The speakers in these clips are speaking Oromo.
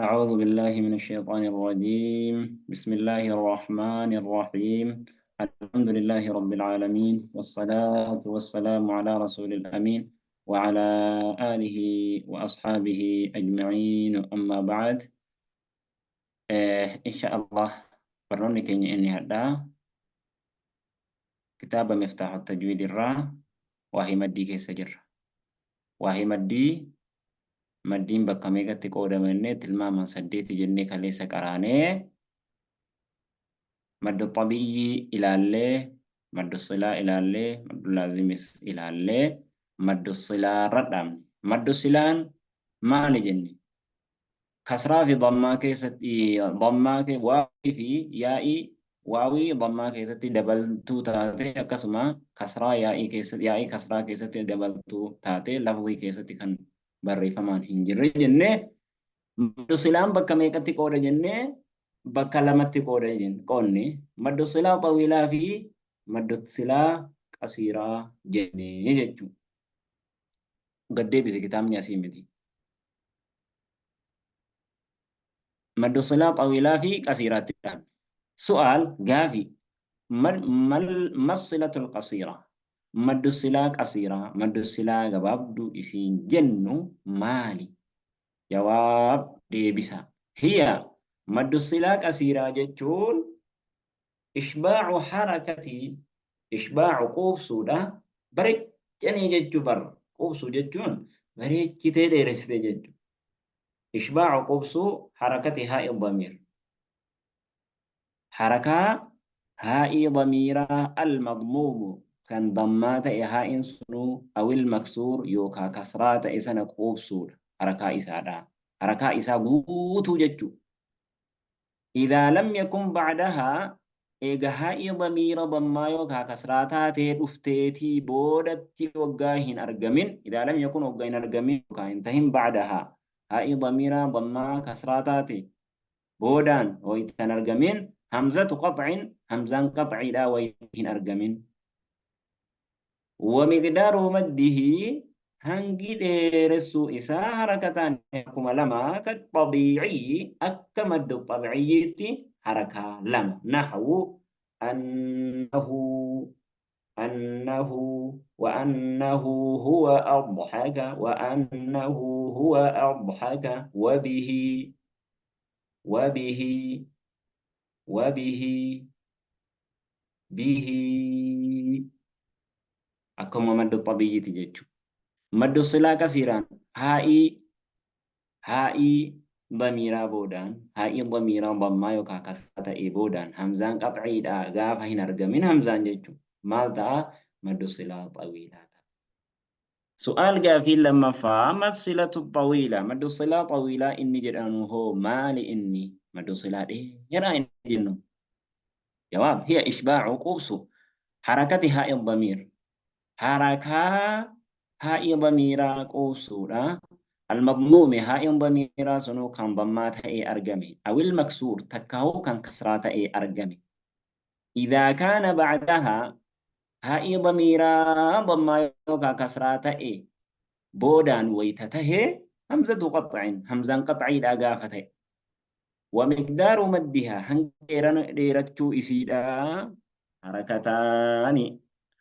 أعوذ بالله من الشيطان الرجيم. بسم الله الرحمن الرحيم. الحمد لله رب العالمين، والصلاة والسلام على رسول الأمين وعلى آله وأصحابه أجمعين، أما بعد. إن شاء الله barnoonni keenya inni har'aa kitaaba Miftaahu Tajwiid irraa waa'ee maddii keessa jirra. Waa'ee maddii, maddiin bakka meeqatti qoodama jennee tilmaaman saddeeti jennee kaleessa qaraanee, maddu xabiiyyii ilaallee, maddu silaa ilaallee, maddu laazimis ilaallee, maddu silaa irra dhaabne. Maddu silaan maali jenne? Kasraa fi dammaa keessatti, dammaa waawii fi yaa'ii, waawii dammaa keessatti dabaltuu taate, akkasuma kasraa yaa'ii keessatti, yaa'ii kasraa keessatti dabaltuu taate, lafzii keessatti kan barreeffamaan hin jirre jennee. Maddu silaan bakka meeqatti qooda jennee? Bakka lamatti qooda jenne, qoodne maddu silaa xawiilaa fi maddu silaa qasiiraa jennee jechuudha. Gad deebise kitaabni asii miti. Maddu silaa xawiilaa fi qasiiraatti dhaabne. Su'aal, gaafii: Massilatul qasiiraa, maddu silaa qasiiraa, maddu silaa gabaabduu isiin jennu maali? Jawaab, deebisa. Hiya, maddu silaa qasiiraa jechuun, ishbaacu harakati, ishbaacu quubsuudha, bareechanii jechuu bar, quubsuu jechuun bareechitee dheeressite jechuu. Ishbaacu quubsuu, harakati haa'i damiir, harakaa haa'ii damiiraa, almadmuumu kan dammaa ta'e haa'iin sunuu, awil maksuur yookaa kasraa ta'e sana quubsuudha, harakaa isaadha, harakaa isaa guutuu jechuu. Idaa lam yakun ba'dahaa, eega haa'ii damiira dammaa yookaa kasraa taatee dhufteetii boodatti waggaa hin argamin, idaa lam yakun waggaa hin argamin yookaa hin tahin, ba'dahaa haa'ii damiiraa dammaa kasraa taate boodaan wayta hin argamin, hamzatu qaxcin, hamzaan qaxciidhaa wayta hin argamin. Wa miqdaaru maddihi, hangi dheeressuu isaa, harakataan akkuma lama, ka xabiiciyyi, akka maddu xabiiciyyiitti harakaa lama, naxwu annahu, annahu, wa annahu huwa adhaka, wa annahu huwa adhaka, wa bihi, wa bihi, wa bihi, bihi, akkuma maddu xabiiyyiti jechu. Maddu silaa qasiiraan haa'ii damiiraa boodaan, haa'ii damiiraa dammaa yookaa kasraa ta'ee boodaan hamzaan qaxciidha gaafa hin argamin, hamzaan jechu maal ta'a? Maddu silaa xawiilaa ta'a. Su'aal, gaafiin lammaffaa: massilatu xawiila, maddu silaa xawiilaa inni jedhanu hoo maali inni maddu silaa dheeraa inni jennu? Jawaab: hiya ishbaacu quubsu, harakati haa'i damiir, harakaa haa'ii damiiraa quubsuudha, almadmuumi, haa'iin damiiraa sunuu kan dammaa ta'ee argame, awil maksuur, takkaahuu kan kasraa ta'ee argame, idaa kaana bacdahaa, haa'ii damiiraa dammaa yookaa kasraa ta'e boodaan wayta tahe, hamzatu qaxcin, hamzaan qaxciidhaa gaafa ta'e. Wa miqdaaru maddihaa, hanga dheerachuu isiidhaa, harakataani,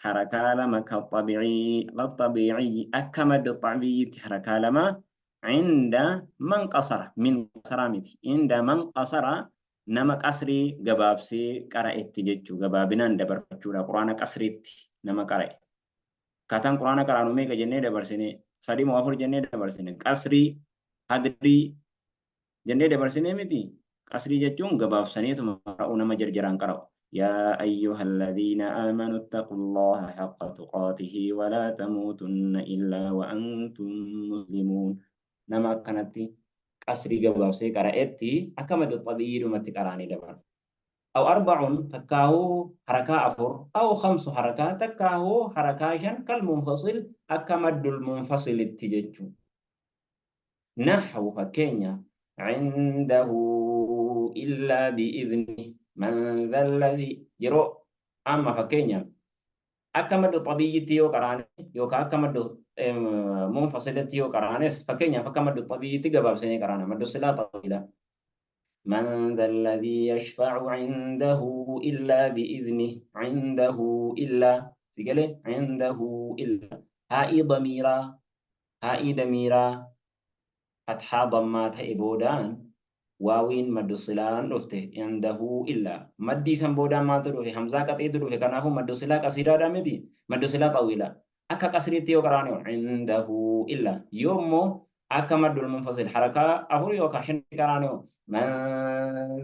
harakaa lama, kaxabiicii, akka madda xabii'itti harakaa lama, cinda man qasara, min qasaraa miti, inda man qasara, nama qasrii gabaabsee qara'etti jechuu, gabaabinaan dabarfachuudha quraana qasriitti nama qara'e. Akkaataan quraana qaraanu meeqa jennee dabarsine? Sadi moo afur jennee dabarsine? Qasrii, hadrii jennee dabarsinee miti? Qasrii jechuun gabaabsaniituma qara'u, nama jarjaraan qara'u. Yaa ayyuha alladhiina aamanu ittaqullaha haqqa tuqaatihi walaa tamuutunna illaa wa antum muslimuun. Nama akkanatti qasrii gabaabsee qara'etti akka maddu xabii'iidhumatti qaraanii dabarsu. Aw arbacun, takkaahuu harakaa afur, aw khamsu harakaa, takkaahuu harakaa shan, kal munfasil, akka maddul munfasilitti jechuu. Naxwu, fakkeenya, cindahu, illaa bi'idhnih, man dha alladhi. Yeroo amma fakkeenya Akka maddu xabiiyyitti yoo qaraane yookaan akka maddu munfasilatti yoo qaraanes, fakkeenyaaf akka maddu xabiiyyitti gabaabsinee qaraana. Maddu silaa xawiila. من ذا الذي يشفع عنده إلا بإذنه، عنده إلا سيقالي عنده إلا هاي ضميرا، هاي ضميرا فتحة ضمات بودان واوين مد صلان رفته عنده إلا مدي سن بودان ما تروفي همزة قطعي تروفي. كنافو مد صلا قصيرة دامتي مد صلا طويلة. أكا قصريتي وقراني عنده إلا يومو أكا مد المنفصل حركة أفور يوكا شن قراني من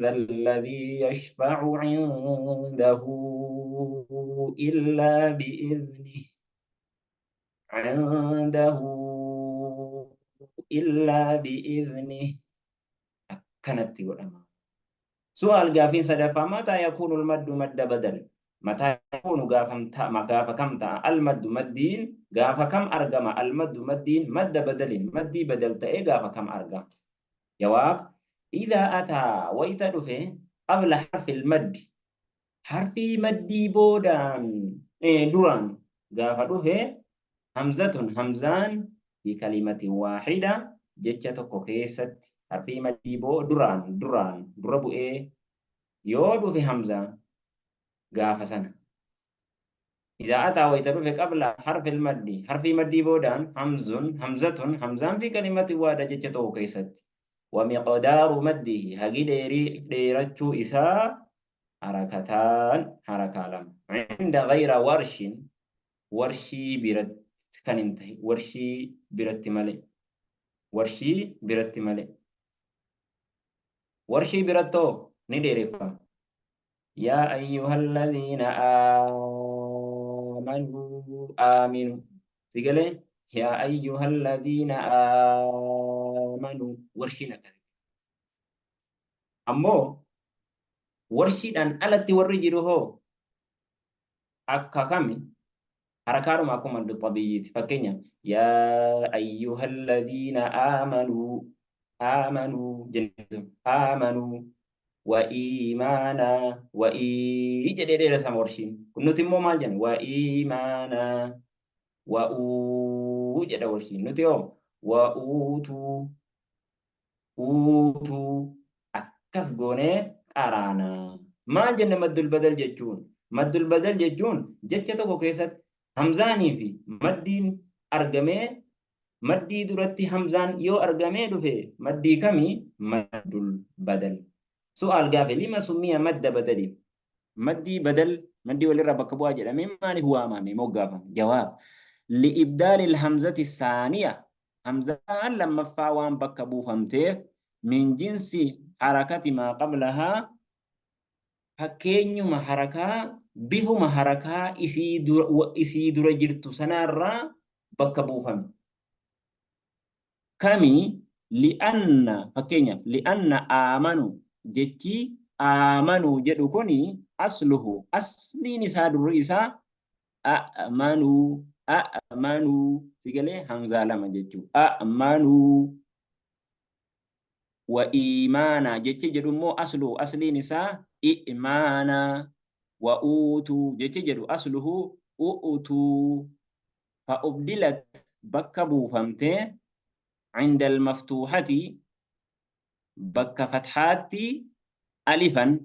ذا الذي يشفع عنده إلا بإذنه، عنده إلا بإذنه. كانت تقول سؤال قافين صدفة: متى يكون المد مد بدل؟ متى يكون قاف كم تا المد مدين قاف كم أرقم المد مدين مد بدل مدي بدل تأي قاف كم أرقم؟ جواب: إذا أتى ويتدفه قبل حرف المد، حرف مدي بودان إيه دوران قاف دفه همزة همزان في كلمة واحدة جتة كيست حرف مدي بو duraan duraan dura bu'ee yoo dhufe hamzaan gaafa sana. إذا أتى ويتدفه قبل حرف المد، حرف مدي بودان همز همزة همزان في كلمة واحدة جتة كيست، ومقدار مده هجي ديرتشو إساء حركتان حركة لم عند غير ورش، ورشي برت كان انتهي ورشي برت ملي ورشي برت ملي ورشي برتو نديرفا. يا أيها الذين آمنوا آمنوا سيقولي يا أيها الذين آمنوا ورشي نكسي. أمو warshiidhaan alatti warri jiru hoo akka kami? Harakaadhuma akkuma maddu xabiyyiiti. Fakkeenya yaa ayyuha alladhiina aamanuu aamanuu jennu aamanuu wa iimaana wa ii jedhee dheeressama warshiin. Kun nuti immoo maal jenna? Wa iimaana wa uu jedha warshiin. Nuti hoo wa uutuu uutuu akkas goonee qaraana. Maal jenne maddul badal jechuun? Maddul badal jechuun jecha tokko keessatti hamzaanii fi maddiin argamee maddii duratti hamzaan yoo argamee dhufe maddii kamii? Maddul badal. Su'aal gaafe: lima summiya madda badali? Maddii badal, maddii walirraa bakka bu'aa jedhamee maaliif waamame, moggaafame? Jawaab: li'ibdaali alhamzati saaniya, hamzaan lammaffaa waan bakka buufamteef, min jinsi harakati maa qablahaa, fakkeenyuma harakaa bifuma harakaa isii dura jirtu sanaarraa bakka buufame. Kami? Li'anna, fakkeenyaaf, li'anna aamanu, jechi aamanu jedhu kuni asluhu, asliin isaa durri isaa a'manuu a'manuu sigalee hamzaa lama jechuu a'manuu. Wa iimaana jechi jedhu immoo asluhu, asliin isaa i'maana. Wa uutuu jechi jedhu asluhu u'utuu. Fa ubdilat, bakka buufamtee, عند المفتوحة bakka fathaatti alifan,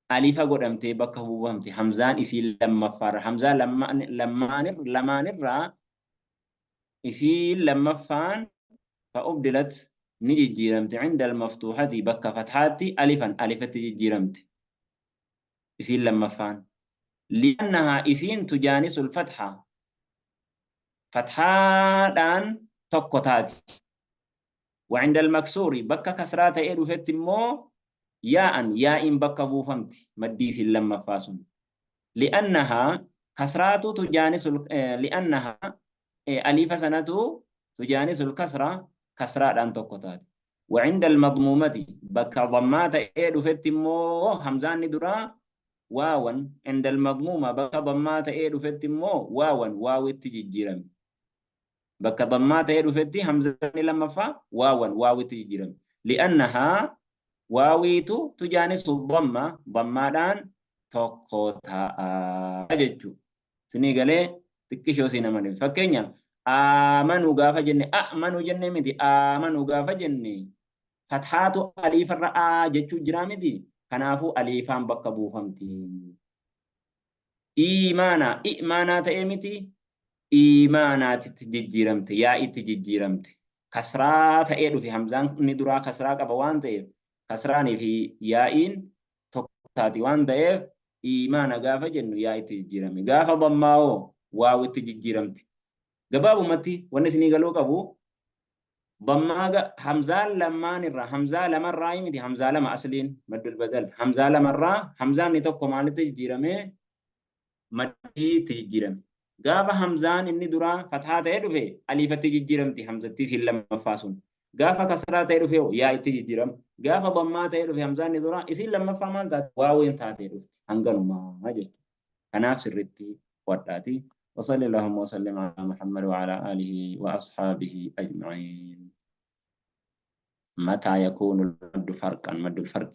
alifa godhamtee bakka buufamte hamzaan isii lammaffaarra, hamzaa lamaanirraa isii lammaffaan. فأبدلت ni jijjiiramte عند المفتوحة bakka fathaatti alifan, alifatti jijjiiramte isiin lammaffaan. لأنها isiin تجانس الفتحة, fathaadhaan tokko taati. وعند المكسور bakka kasraa ta'ee dhufetti immoo yaa'an, yaa'iin bakka buufamti maddii isiin lammaffaa sun. لأنها kasraatu تجانس لأنها alifa sanatu تجانس الكسرة, kasraadhaan tokko taati. وعند المضمومة bakka dhammaa ta'ee dhufetti immoo hamzaan duraa waawan. عند المضمومة bakka dhammaa ta'ee dhufetti immoo waawan, waawitti jijjiirame. Bakka dhammaa ta'ee dhufetti hamzaan lammaffaa waawan, waawitti jijjiirame. لأنها waawiitu تجانس الضمة, dhammaadhaan tokko ta'a jechuudha. Isinii galee xiqqishoo si nama dhibe. Fakkeenyaaf aamanuu gaafa jenne a'manuu jennee miti aamanuu gaafa jenne fathaatu aliifarra aa jechuu jiraa miti. Kanaafuu aliifaan bakka buufamti. Iimaanaa i'maanaa ta'ee miti iimaanaatitti jijjiiramte yaa'itti jijjiiramte. Kasraa ta'ee dhufe hamzaan inni duraa kasraa qaba waan ta'eef kasraanii fi yaa'iin tokko taati waan ta'eef iimaana gaafa jennu yaa itti jijjiirame. Gaafa dammaa hoo waaw itti jijjiiramti. Gabaabumatti wanni isinii galuu qabu dammaa hamzaan lamaan irraa hamzaa lamarraa miti hamzaa lama asliin maddul badal hamzaa lamarraa hamzaan inni tokko maalitti jijjiirame maddii itti jijjiirame. Gaafa hamzaan inni duraa fathaa ta'ee dhufe aliifatti jijjiiramti hamzattii isiin lammaffaa sun. Gaafa kasraa ta'ee dhufe yaa itti jijjiirama. Gaafa dammaa ta'ee dhufe hamzaan inni duraa isiin lammaffaa maal taate waaween taatee dhufti hanganumaa jechuudha. Kanaaf sirriitti qo'adhaati. وصلى اللهم وسلم على محمد وعلى آله وأصحابه أجمعين. متى يكون المد فرقا مد الفرق